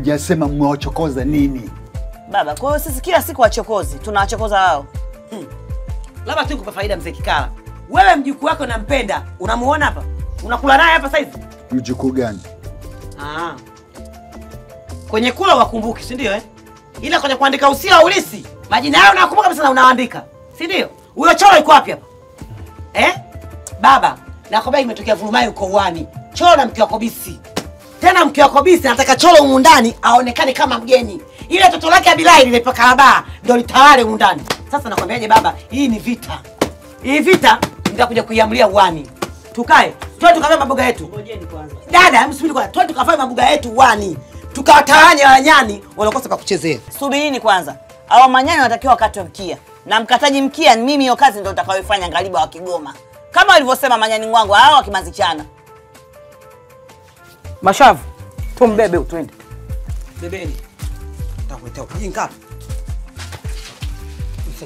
Mjasema mmewachokoza nini? Baba, kwa hiyo sisi kila siku wachokozi, tunawachokoza wao. Labda tu nikupe faida mzee Kikala. Wewe mjukuu wako unampenda, unamuona hapa? Unakula naye hapa saizi? Mjukuu gani? Ah. Kwenye kula wakumbuki, si ndio eh? Ila kwenye kuandika usia wa ulisi, majina yao unakumbuka kabisa na unaandika. Si ndio? Huyo Cholo yuko wapi hapa? Eh? Baba, nakwambia imetokea vurumai uko uani. Cholo na mke wa Kobisi. Tena mke wa Kobisi anataka Cholo humu ndani aonekane kama mgeni. Ile toto lake Abilai lile paka ndio litawale humu ndani. Sasa nakwambiaje baba, hii ni vita. Hii vita nitakuja kuiamlia uani. Tukae, twende tukavae mabuga yetu. Ngojeni kwanza. Dada, msubiri kwanza. Twende tukavae mabuga yetu uani. Tukawatawanye wanyani walokosa pa kuchezea. Subirini kwanza. Hao manyani wanatakiwa wakatwe mkia. Na mkataji mkia ni mimi, hiyo kazi ndio nitakayoifanya ngaliba wa Kigoma. Kama walivyosema manyani wangu hao wakimazichana. Mashavu, tumbebe twende. Bebeni. Nitakuletea ujinga.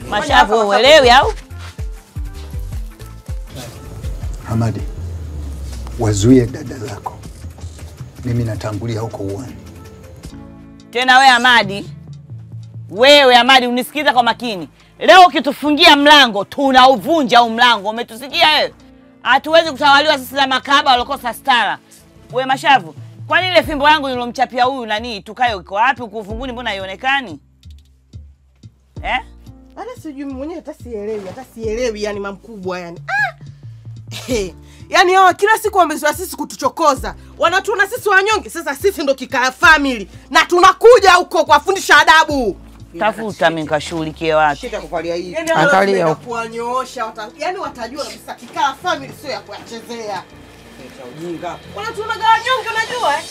Mashavu wewe uelewi au? Hamadi, wazuie dada zako. Mimi natangulia huko uani. Tena wewe Hamadi, wewe Hamadi unisikiza kwa makini. Leo ukitufungia mlango tunauvunja huu mlango. Umetusikia wewe? Hatuwezi kutawaliwa sisi na makahaba walokosa stara. Wewe Mashavu, kwani ile fimbo yangu nilomchapia huyu nani tukayo iko wapi huko ufunguni, mbona haionekani? Eh? Ana sijui mwenyewe hata sielewi, yani mamkubwa yani. Ah! Yaani hawa kila siku wamezoea sisi kutuchokoza. Wanatuona sisi wanyonge, sasa sisi ndo Kikala family na tunakuja huko kuwafundisha adabu. Tafuta mimi nikashughulikie watu. Shika kufalia hii. Yaani angalia huko. Kuwanyoosha, yaani watajua kabisa Kikala family sio ya kuwachezea. Ujinga. Wanatuona wanyonge unajua eh?